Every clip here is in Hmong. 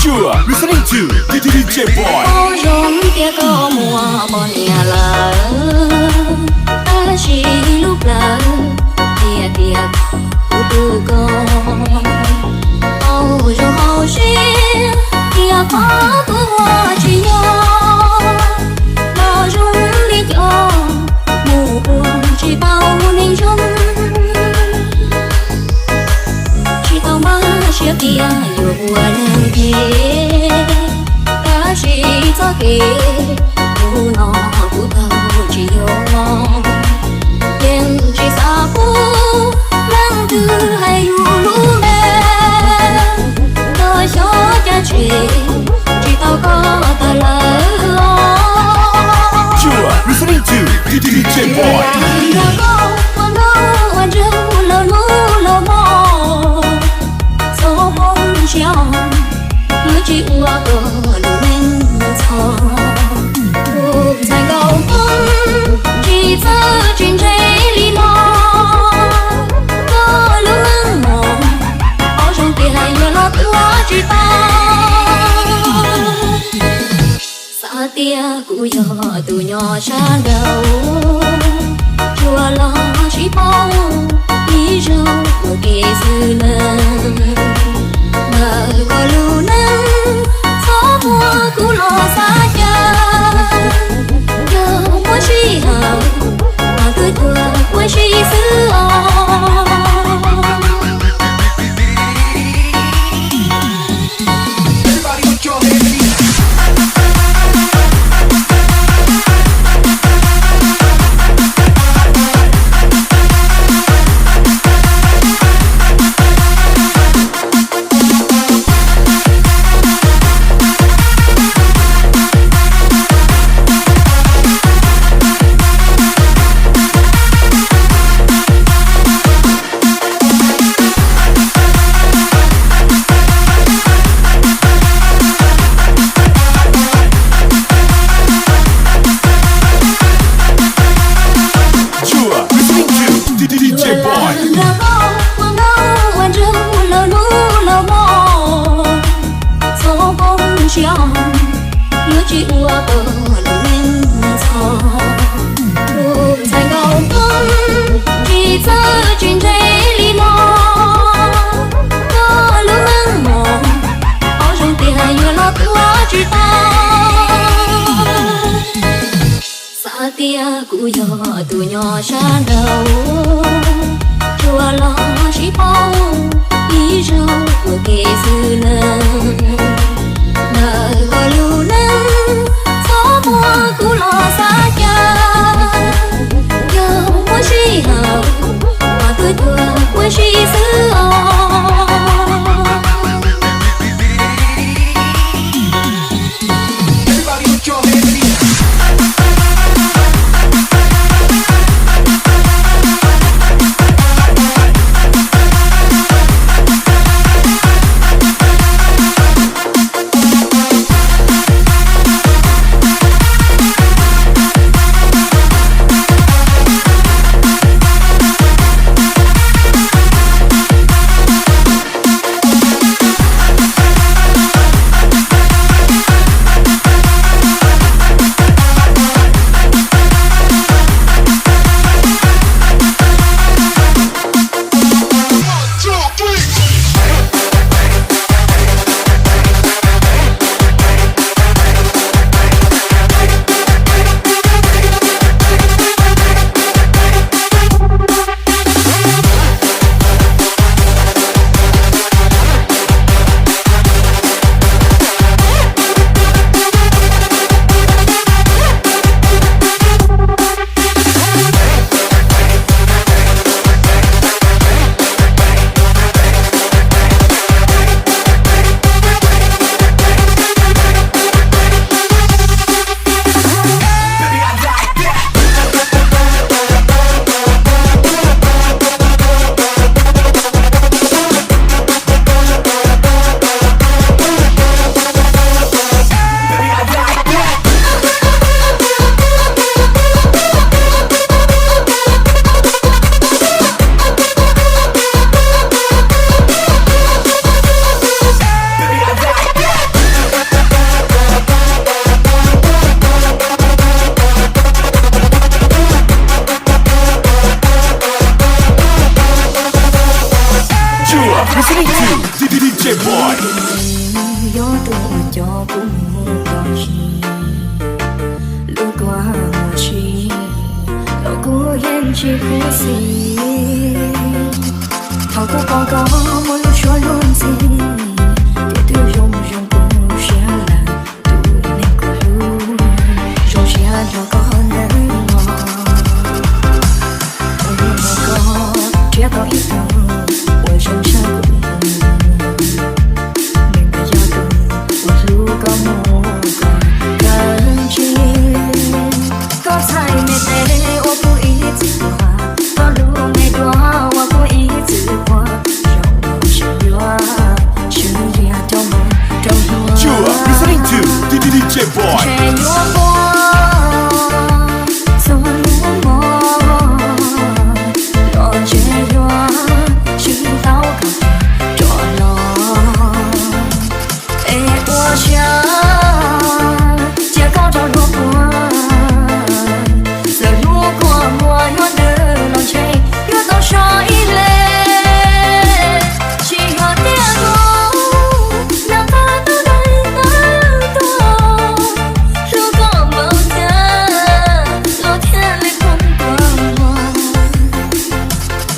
You're listening to D J Boy. Zoo tias koj muaj poj niam lawm, tab sis lub plawv tiag tiag kuv twb koj. Au zoo hauv siab tias qhov kuv ua tsis yog, los zoo li cov mus ua tsis tau neeg zoo. Tsis tau npaj siab tias yuav ua neeg thiab, tab sis txoj kev hnub no kuv tau tsis yog. Yeej tsis xav pub leej twg hais yus lub npe, koj xyov cas tseem tsis tau koj tawm lawm os. You're listening to D J Boy. Nrog koj ua nkauj ua nraug los hnub los hmo, txhob poob siab, wb tsis ua koj lub neej txhom. Kuv ntxhais nkauj Hmoob tsis txawj tsis ntse li no, koj lub neej mos, qhov zoo tiag yuav los tuav tsis tau. Xav tias kuv yog tus nyob sab nraud, tsuas los sib paub ib zaug ua ke xwb nawb. Ntawm koj lub neej txhob muab kuv los xav cav, yog muab sij hawm mas twb tuag ua si xwb os. You're listening to D J Boy. Nrog koj ua nkauj ua nraug los hnub los hmo, txhob poob siab, wb tsis ua koj lub neej txhom. Kuv ntxhais nkauj Hmoob tsis txawj tsis ntse li no, koj lub neej mos, qhov zoo tiag yuav los tuav tsis tau. Xav tias kuv yog tus nyob sab nraud, tsuas los sib paub ib zaug ua ke xwb nawb. Ntawm koj lub neej txhob muab kuv los xav cav, yog muab sij hawm mas twb tuag ua si xwb os. Boy. Yuav tuaj ua cov kuv mus tau tsis, lub kua muag tsis los kuv yeej tsis khuv xim. Thaum kuv pom koj muaj lub suab luag ntxhi, ces twb zoo zoo kuv siab lawm. Tus neeg kuv hlub, zoo siab nrog koj ntawm no. Ua hnub no koj nrhiav tau ib tug uas zoo tshaj kuv, nws puas yog tus uas hlub koj muaj koj kawg ntshe. Koj txhais me tes ua kuv ib txwm tuag, koj lub me duav ua kuv ib txwm quaj, zoo siab yuav tshwm cia cov mos rau hnub. You are listening to D J Boy. Ntshe yuav quaj txhua lub hmo, los ntshe yuav tsis tau koj rov los. Es ua siab cia koj rov los puag, txawm hnub kua muag yuav nws los ntshe yuav tau so ib leeg. Tsis yog tiag los nag qab tau dai tawg tuag, hlub koj npaum cas los thiaj li poob kua muag.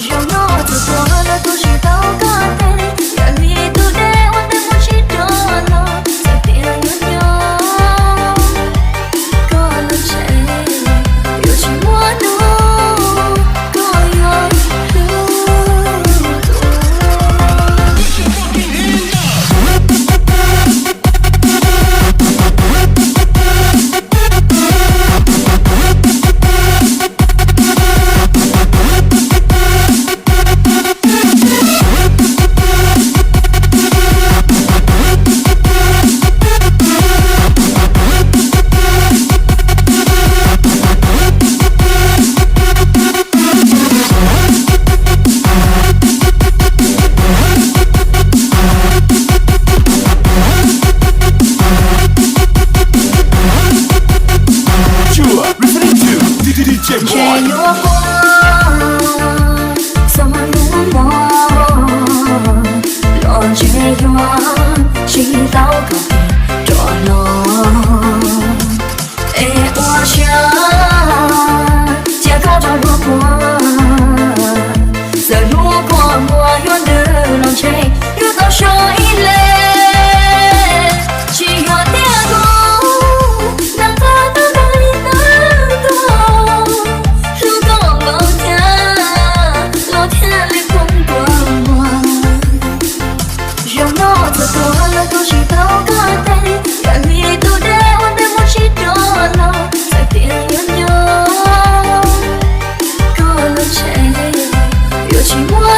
Zaum no txawm tuag los tuag tsis tau koj tes, yam li tus dej uas nws mus tsis rov los, txawm tias yuav nyob koj los ntshe yuav tsis muaj hnub koj yuav hlub dua. You are listening to D J Boy. Ntshe yuav quaj txhua lub hmo, los ntshe yuav tsis tau koj rov los. Es ua siab cia koj rov los puag, txawm hnub kua muag yuav nws los ntshe yuav tau so ib leeg. Tsis yog tiag los nag qab tau dai tawg tuag, hlub koj npaum cas los thiaj li poob kua muag. Zaum no txawm tuag los tuag tsis tau koj tes, yam li tus dej uas nws mus tsis rov los, txawm tias yuav nyob koj los ntshe yuav tsis muaj